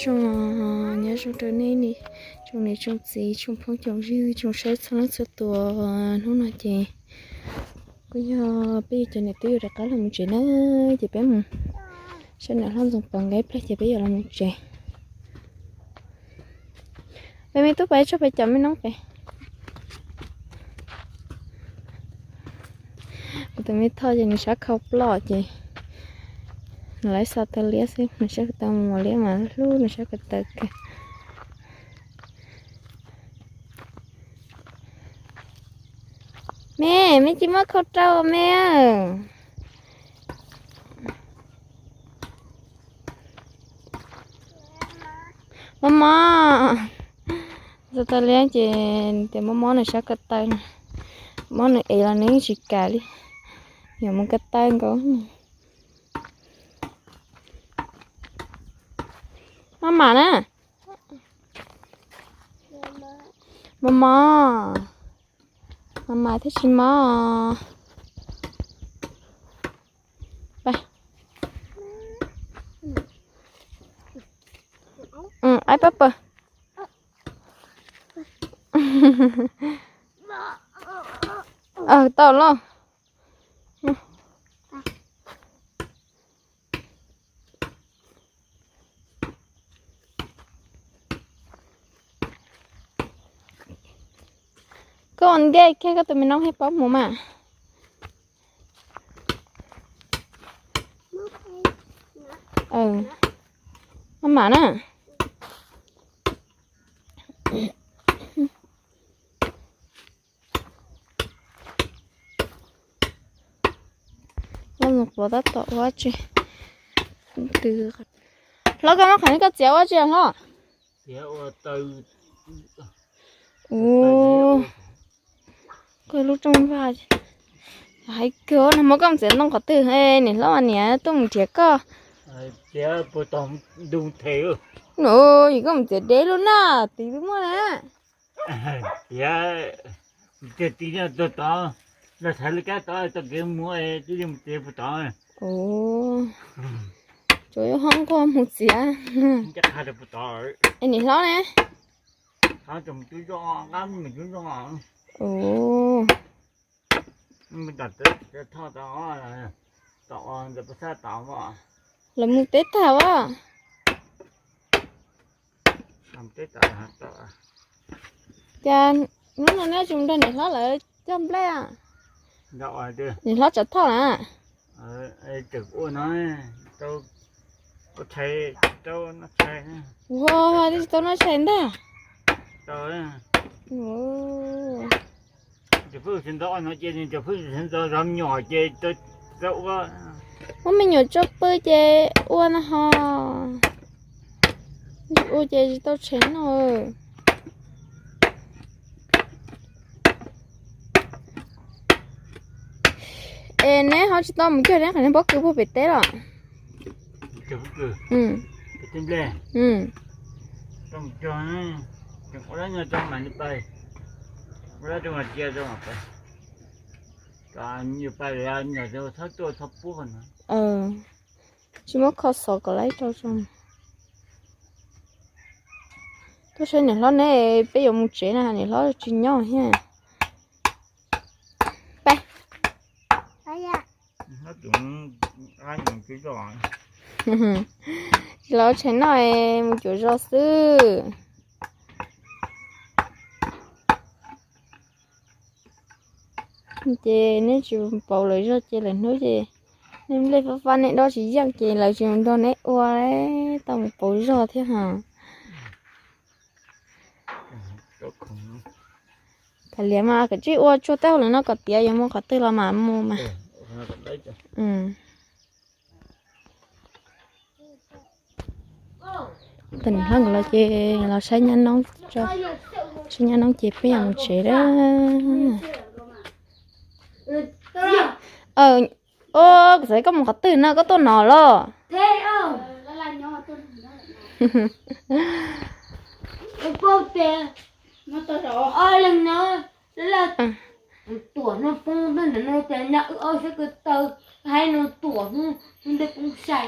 Tsoom, nyob zoo rau nej tsoom niam tsoom txiv tsoom phooj tsoom ywg tsoom saib txhua leej txhua tus. Hnub no ces kuj yog peb yuav cov niam tub yuav rov qab los mus tsev na, ces peb mus saib niam hlob Ntxoov Pov nkawd ib pliag ces peb yuav los mus tsev. Peb me tub pais tso pais cov me noob pem. Kuv tus me thoj ces nws sab khau ploj ces nws lawv xa taw liab xwb, nws sab ko taw mus liab mas hlub nws sab ko taw kawg. Me, me tsis muab khau rau me. Mob mob. Xa taw liab ces tias mob mob nws sab ko taw, mob nws ev los nws yeej tsis kam li, yuav mus ko taw nkaus. Mob mas na. Mob mob. Mob mas thiaj tsis mob. Aib pab pawg. Tau los. Koj ua ntej kiag koj tus me noob thiaj paub mus mas. Mob mas na. Hlob, koj muab qhov no koj txiav ua tsi hlob? Ua, koj lub rooj vag hais kawg no, muab koj mus txiav ntoo qhov twg? Niam hlob mas niam tuaj mus nrhiav koj. Yim koj mus txiav deb lub na, tiv twb muaj na. Tias tiag tiv no tod, los thaiv lub kab tod txoj kev mus twb yeej mus txiav puag tod. Tsuas yuav hoob nquag mus txiav. Es niam hlob ne? Tom, tom, tom, tom, tom, tom. Lawv mus teb tag as. Cas hnub no neb tsis mus nrog niam hlob lawv cog nplej? Niam hlob Tsav Thoj na. Ua, twb tsis tau noj tshais ntag. Muab me nyuam tso pw ces ua na ho. Ua ces tsis tau tshais noj. Es neb ho tsis tau mus cog neb qhov niag pob kws puag pem teb los? Tsis muab kho xov kom laib rau tso. Tuaj saib niam hlob neb, peb yuav mus tsev na, niam hlob tsis nyob thiab. Peb, tsis los tshais noj, mus cuav zos xwb. Ces neb tsis pauv lawv zog ces lawv hnub ces neb nplej fab fab neb dob tsis yeej ces lawv tsis nrog neb ua, tau mus pauv zog thiab hos. Kav liam mas kav tsij ua tsuag tej hauj lwm no kom tiav, yuav mus qhov twg los mam mus mas. Tam niam hlob nkawd los ces los saib nyab noob, saib nyab noob ces peb yuav mus tsev lawm. Au, kuv xav koj mus qhov twg no, koj tuaj no los? Tuam no poob ntawm no ces nyob wb ob sab ko taw. Hais nws tuam hnub ntej poob sai.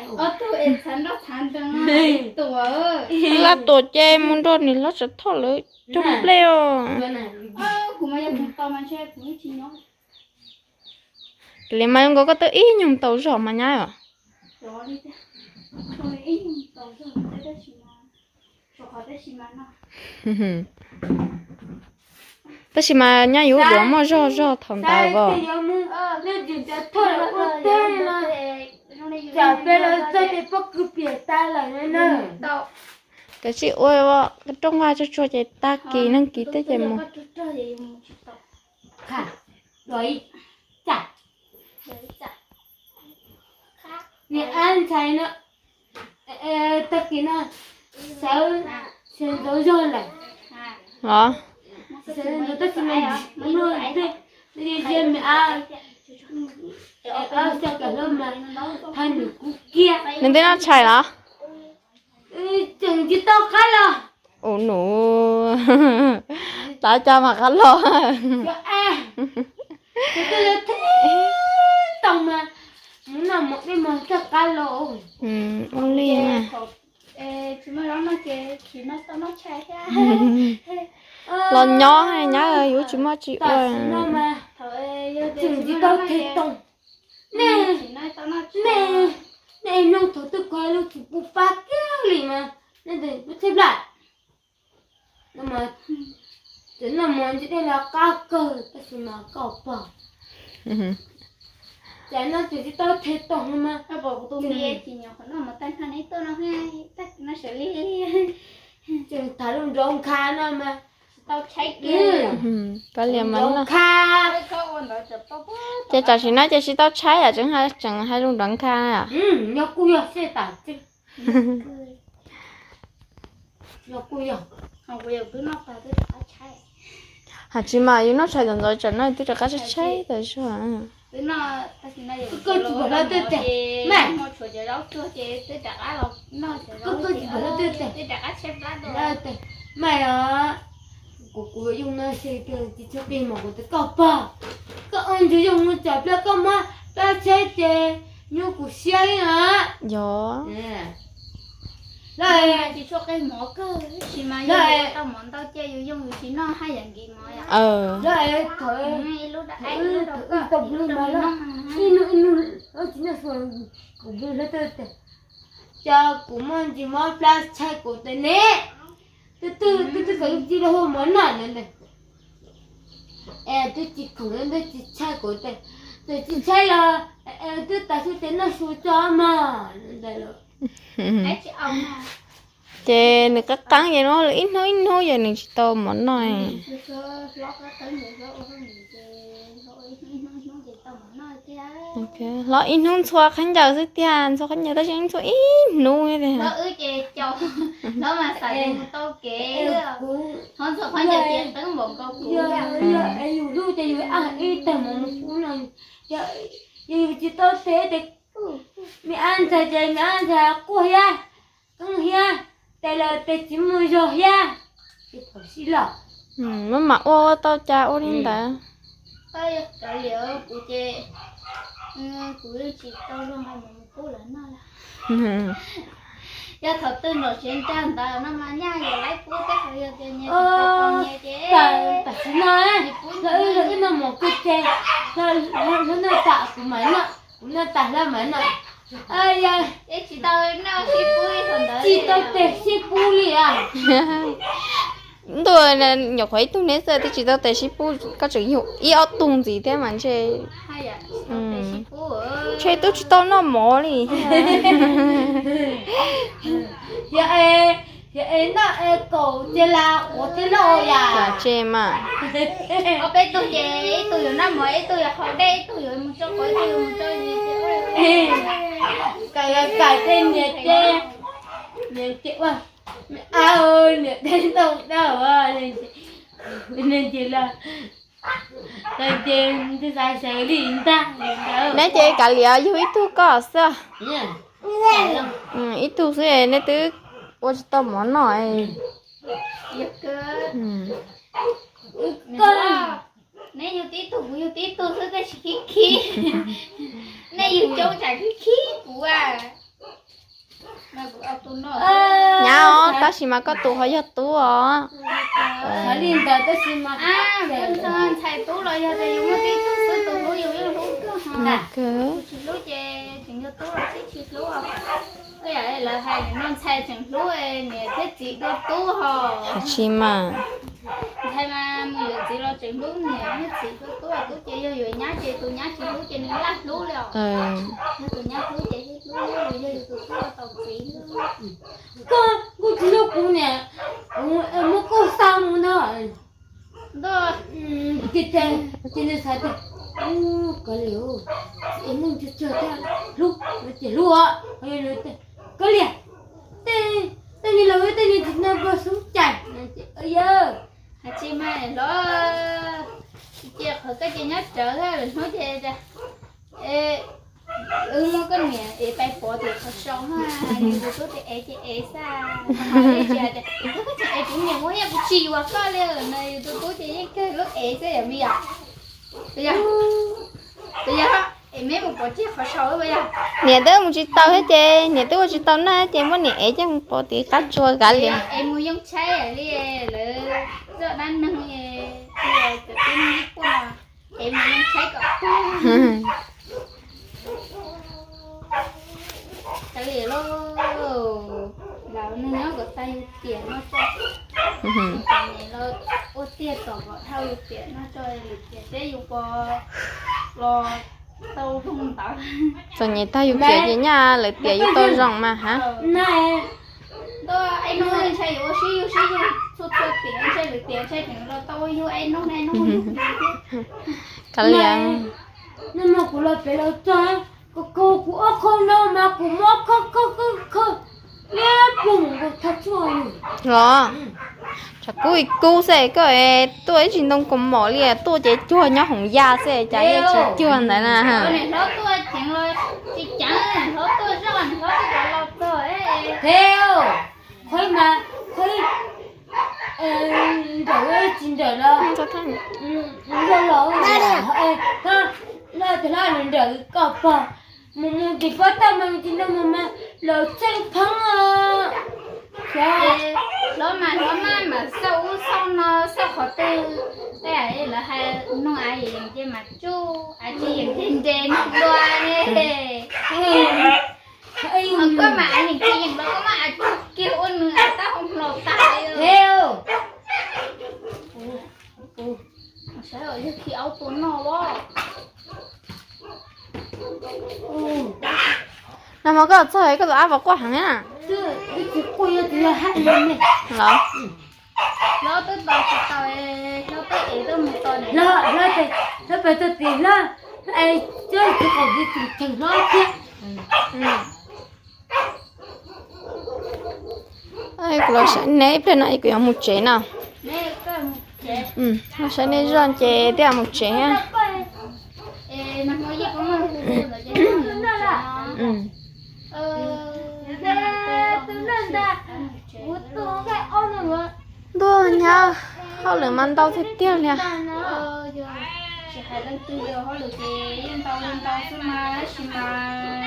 Laj tuam ces mus nrog niam hlob Tsav Thoj lawv cog nplej os. Li mas zoo nkaus koj twb ib nyuag tau zog mas nyab os. Tab sis mas nyab yuav duav muaj zog zog thaum ntawd os. Kav tsij ua rooj vag tsuag tsuag ces tag kis neeg kis teb ces mus. Niam ab ntshai no, tag kis no sawv, sawv ntxov zog lawm. Los, tab sis mas, nws twb noj tshais los? Tseem tsis tau qab los. Ua nus, tav cas mas qab los. Tau mas, mus noj mov dej mog thiaj qab los. Ua li na. Los nyob nyab, yuav tsis muaj tsis ua. Tseem tsis tau them tau. Nej, nej mloog thaum twg koj lub tsis pub pab kiag li mas nej pub tsheb plaj. Cov noj mov ntshe tej los qab kawg tab sis mas koj pog. Cas no tseem tsis tau them tau no mas. Tseem tham lus nrov nkha no mas. Koj liam mas no. Ces tam sim no ces tsis tau tshaib yom, tseem hais lus nrov nkha. Nyob kuj yog xwb tas. Hais tsis mas yus noj tshais ntxov ntxov tsam no twb rov qab tshaib tshaib tas zog. Mas os, kuv, kuv yooj no ces tsis tshua qis mov kuv tias koj pog, koj ua ntsug yooj ua tsam pliag koj muab plab tshaib ces nyuaj kuv siab li na. Yog. Lawv tsis tshua qis mov kawg, tab sis mas yus tau mov ntau ces yus yooj yus tsis noj haj yam nkim mov yom. Lawv thaum ib tau pw mas ib hnub ib hnub tsis noj su, kuv pw hlwb twb tias, cas kuv muaj ntsis muab plab tshaib kuv tes ne, twb twb twb twb txawm tsis los hu mov noj na. Es twb tsis khoom li ntawd tsis tshaib kuv tes, txawm tsis tshaib los twb tas xwb ces noj su tso mog. Ces nws qab qeeb ces no ib hnub ib hnub ces nws tsis tau mov noj. Hlob ib hnub ntxhua khaub ncaws xwb tiag, ntxhua khaub ncaws tab sis ntxhua ib hnub tiag. Yog yus hlub ces yus ib tag mov mus pub no, yog yus tsis tau tes ces me ab ntxhais ces me ab ntxhais quaj thiab, qeeb thiab, tes los tes tsis muaj zog thiab. Ces thaum sib los maj mam ua ua tau cas ua li ntawd. Kuv ces kuv yeej tsis tau zoo nqa mov mus pub lawv noj. Yog thaum twg nrog siav nrag ntawd no mas nyaj yog laib pub tej qhov yog tias nyias tsis tau nyias ces tam sim no lawv wb noj mov kawg ces lawv noj tas kuv mam noj, kuv noj tas lawv mam noj. Tsis tau tes sib pub li as. Ntuj, nyuam qhuav ib tug neb xwb twb tsis tau tes sib pub, koj tseem yug ib ob tug ntxiv thiab mas ntshe, ntshe twb tsis tau noj mov li. Yog es noj es kaum ces las quav thiab lauj yam. Tse mas. Ob peb tug ces ib tug yuav noj mov, ib tug yuav haus dej, ib tug yuav mus tso quav, ib tug yuav mus tso zis. Kais kais tej niam tej, niam tej ua, niam tej ntoo dab, ces neb ces kav liam yug ib tug koj xwb. Ib tug xwb neb twb ua tsis tau mov noj. Neb yug tib tug, kuv yug tib tug xwb tab sis khib khib. Nej yug coob tsam khib khib kuv a. Nyab os, tab sis mas koj tus ho yog tub os. Xav li ntawd tab sis mas ntxhais tub los yog tias yus muaj tib tug xwb tus hlub yus yeej hlub kawg. Tsis hlub ces tseem yog tub los tsis tsis hlub. Lawv hais nim no ntxhais tseem hlub niam thiab txiv dua tub ho. Tsis mas. Ntxhais mas mus yuav txiv los tseem hlub niam thiab txiv dua tub, tub ces yog yuav nyab ces tus nyab tsis hlub ces nws laj hlub li os. Yog tus nyab hlub ces yeej hlub, yog yus tus tub tau txiv. Koj kuj tsis hlub kuv niam, kuv muab koj xa mus no. Ntuj, ces nws xav tias, kawg li, es muaj ntsuag tsawg thiab, hlub ces hlub os. Kawg li, tej niag laus tej niag tsis tau npog xub cai. Yawg, hais tsis mas hlob, cia qhov koj ces nyob rawv hnub ces wb muab koj niam ev pais pov tim qhov sau, nws tus tub tias ev ces ev xwb, tsis hais tias koj tseem ev kuv niam ua yog kuv tsis yuav koj li no, yus tus tub ces yeej kawg lub ev xwb yom me yom. Yog, es meb mus pov tseg qhov sau yog. Niam twb mus tsis tau thiab ces niam twb ua tsis tau na ces muab niam ev coj mus pov tim qab tsua kav liam. Es mus yoo tshaib li lawv txoj dab neeg, cov tib neeg ib puag no, es mus yoo tshaib kom tag. Kav liam lauj, lam neeg nyob kom tag yus tiam no tso. Ua tiag tom kom dhau yus tiam no tso, yus tiam peb yus pos los tau zoo ntawd. Txom nyem tag yus tiam ces nyaj lawv tiam yus tau zoo mas ha. Ntuj, ib hnub ntshai yuav ua sib yug sib yug txhua txhua tiam, ntshai lwm tiam ntshai tseem los tau ua yug ib hnub ib hnub. Kav liam. Nag hmo kuv los pem los txog, kuv kaug kuv ob qho no mas kuv muab khawb khawb khawb khawb liab ploog nkaus thaj tshuaj. Los, tshav kub ib kub xwb koj tuaj ib tsis ntoo kaus mom li, tuaj ces cuag nyob hoov yaj xwb cas yeej tsis cuag ntawd na. Niam hlob tuaj ceev los tsis ceev, niam hlob tuaj zoj, niam hlob tuaj los txog. Qhov mas, qhov nrawm tsis nrawm los, los los, los tus hlob nws nrawm koj pog, mus mus tim pob toj mas mus tim no mus mas los txheej pheeb. Hlob mas hlob mas mas xauj ub xauj no xauj qhov twg, lawv hais noog av yeem yeem ces mas tsuj, av tsis yeem ces nres noog dua ne. Koj mas av yeem tsis yeem los koj muab av tsuj kiag ua nws av tab hau hlau tas. Saib yog khi aub tua noj os. Nag hmo koj txog koj tus ab puas quaj heev na? Los, hlob twb tos tsis tau, hlob twb ev tuaj mus tos niam. Hlob, hlob pes txog tim hlob, hlob es cov tsis qaum tsis tseem hlob thiab. Kuv los saib neb ib pliag no es kuv yuav mus tsev no. Los saib nej zoj ces twb mus tsev. Ntuj, nyab, hauj lwm mas ntau tiag tiag li. Tsis hais leej twg li, hauj lwm ces yeej ntau li ntau xwb mas, tab sis mas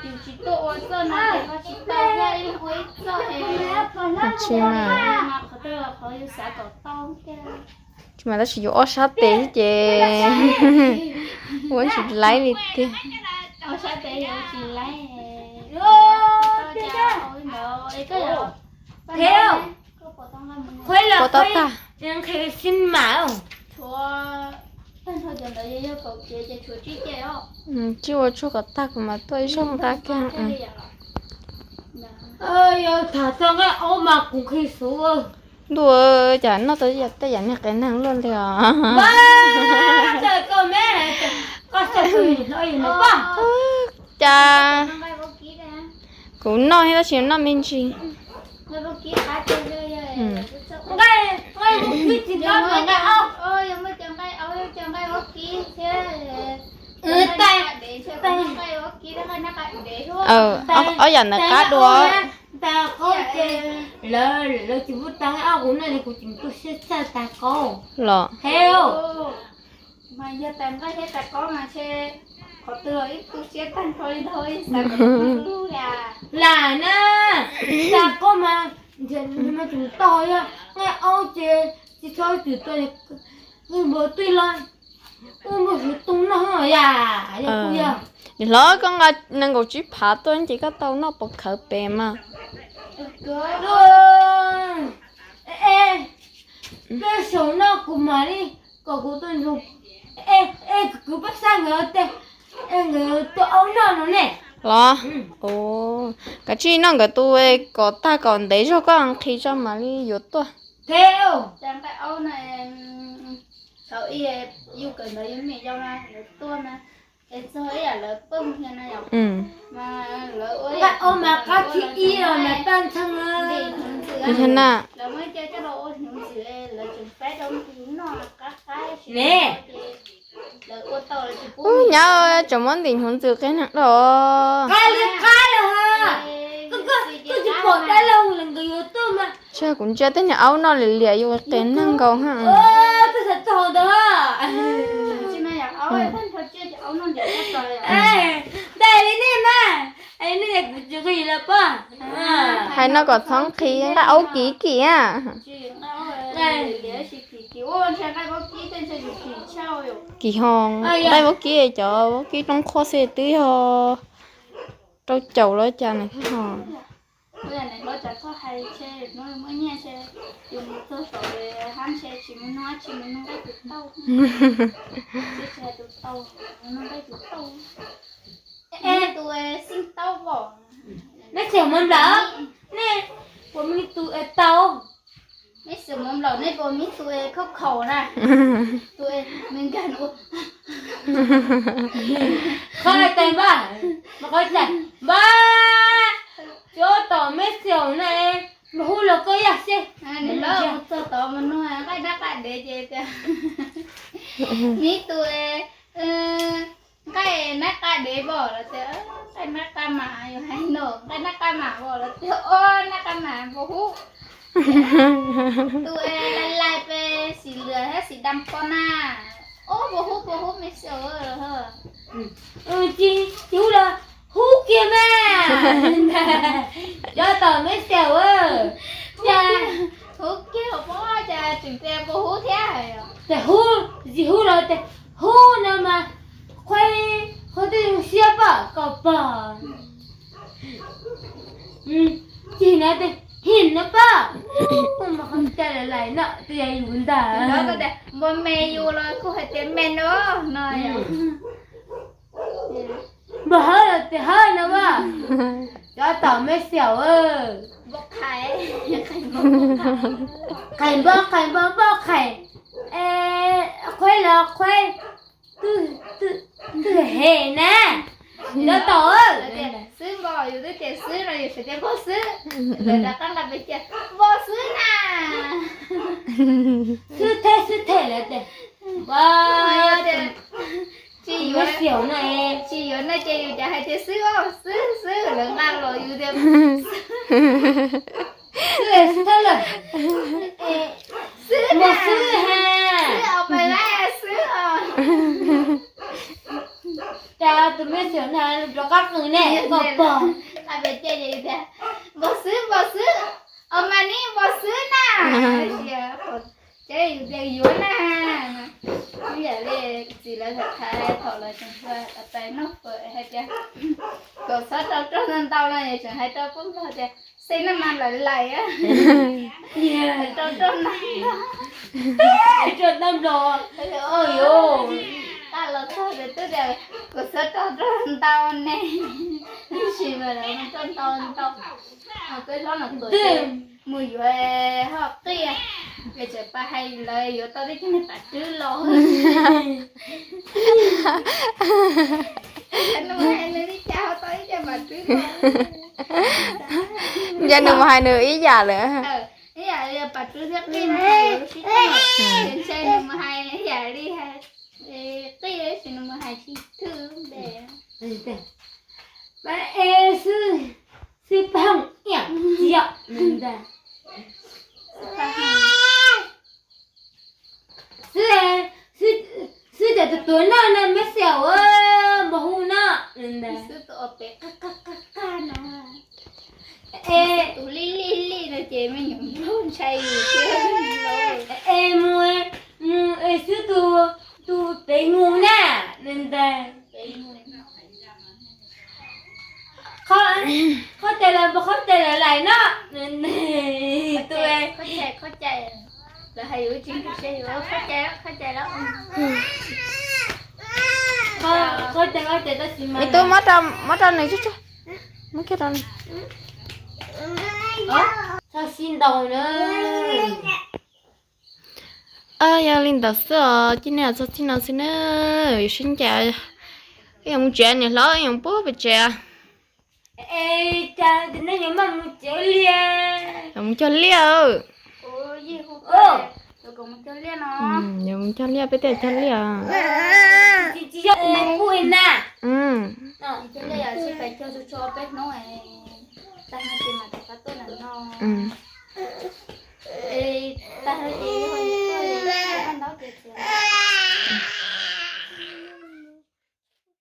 yus tsis tuaj ua txoj no ces ho tsis tau thiab, ua ib txoj es tsis mas, qhov twg los qhov yus xav kom tau thiab. Tsis mas tab sis yus ob sab tes xwb ces ua tsis laib li tiag. Ob sab tes yus tsis laib. Puas tau tag? Tsij ua tsuag kom tag kuv mam tuaj ib zaug nqa kiag. Yog tham txog nqaij aub mas kuv nqhis xwb. Ntuj, cas noj tau tej yam niag qias neeg luaj li os. Cas kuv noj thiab tab sis noj me ntsis. Ob yam ntawd qab dua. Lawv tsis pub tag, kuv noj li kuv tseem tu siab txhawj tag koj los. Mas yog tas nqaij thiab tas qaub mas ntshe qhov twg los ib tu siab tag nrho li ntag, xav kom lub lub li. Lam na, tas qaub mas ntshe mas tus tau yog nqaij aub ces tsis txhob txwm tau, nqaij npua twj los ua npua hwv too noj yam yog kuj yog. Nim hlob koj nqa nees nkaum tsib phav tuaj ces koj tau noj pov khawv pem mas. Peb xyaum no kuv mam li kom kuv tuaj nrog, es kuv pab xab nkawd tej, nkawd tus aub noj no ne. Los, kav tsij noj nkawd tus kom tag kom ntev zog koj nqhis tso mam li yuav tuaj. Thaum ib yus kawm ntawv yus niam yau na, lawv tuaj na, es txog ib yam lawv poj niam na yom, mas lawv ua nqaij aub mas qab thib ib los mas paj ntxhee ntim hnyuv ntxwm, lawv muab coj coj los ua hnyuv ntxwm, lawv tseem faib rau nqhis noj qab qab ne. Ub, nyab tseem muab ntim hnyuv ntxwm qias neeg dab. Qab li qab los, koj tsis pom dab laug nkawd yuav tuaj mas. Kuv ntsia tej niag aub noj liam liam yuav qias neeg nkaus ha. Ntawd, ntawd li nej mas, nej kuv tsis nqhis los poj. Hais no kom txhob nqhis nqaij aub kim kim a. Kim ho, nqaij vaub kib, cov vaub kib roob qhuav xwb twb yog rau caum los cas na thiab ho. Nej xyaum Hmoob Nplog, nej puas muaj tus es tau? Nej xyaum Hmoob Nplog nej puas muaj tus es khauj khaum na? Tus es me nkag ua. Qhov tais npaj, qhov tais npaj, cov tom meb xyaum na, npaj hu los koj yaj xwb. Txog tod mus nug nqaij nab qa dev ces tias, me tus nqaij nab qa dev pom los tias, nqaij nab qa mam, yus hais no nqaij nab qa mam pom los tias, o, nab qa mam npua hub. Tus es lais lais pes xim lwm thiab xim dam ko na, o, npua hub npua hub me xyaum. Tsis hub los hub kiag mas. Cov tom meb xyaum, cas hub kiag pob cas tseem tias npua hub thiab. Tes hub, tsis hub los tes hub no mas, qhuaib, qhuaib twb zoo siab pom kom pog. Cig no tes him no pom. Mas qhov cas lais lais no twb yog yus ntag. Npua me yus los kuj hais tias me no no. Npua hawb los tes hawb no as. Cov tom meb xyaum, qais npua qais npua npua qais, qhuaib los qhuaib, twb hem na. Cov tom xwb npua, yus twb tias xwb no yus tseem tias npua xwb. Lawv rov qab nqa pes cia, npua xwb na. Xwb them xwb them lawv tias, npua tsis yuav, tsis yuav no ces yus cas hais tias xwb os, xwb xwb lawv nqa los yus tias xwb, xwb thawj lawm. Xwb na, xwb os, pais laib xwb os. Cas tus me xyaum na rov qab qw ne, npua pog. Nqa pes cia ces yus tias npua xwb, npua xwb, os mas nib npua xwb na. Ces yus tias yuav na. Ib yam li txiv lawv tham tham thaum lawv tseem hluas, tais noj fawm hais tias kom txhob rau rog ntau ntau no, tseem hais rau poj nplog tias xeb noj mas lais lais, rau rog ntau ntau. Rau ntau ntau, oj yuav, tab los txog tias twb tias kom txhob rau rog ntau ne, tab sis mas lawv rau ntau ntau. Peb hlob no tuaj mus yuav hoj qiaj, es tseem pab hais lawv yuav tau tib cag niag pam rwb los. Nws hais nws li cas ho tau ib cag pam rwb los? Ntshe nws mus hais nws ib yam lawm. Ib yam li pam rwb thiab qij no, ntshe nws mus hais ib yam li hais qij, tab sis nws mus hais tsis thwj npe. Xwb pab hooj iam txiv os. Xwb, xwb, xwb Ces tus tuav noj no me xiam ua npau hu no. Es tus li li li no ces me nyuam npau ntshai thiab. Es mus, mus es xwb tus, tus pem mus na, ntag. Qhov, qhov cai los npau qhov cai lawm lais no. Tus, qhov cai, lawv hais yus tsis ntshai yus qhov cai, qhov cai los, qhov cai, qhov cai tab sis mas. Ib tug muab rau, muab rau nws tso, muab kiag rau nws. Txog sib ntaus na. Yog li ntawd xwb os, cia nej txog txij no xwb na. Yuav sib ncaim, ib yuav mus tsev, niam hlob ib yuav pub pem tsev. Yuav mus cog liaj. Yuav mus cog liaj, peb thiaj cog liaj.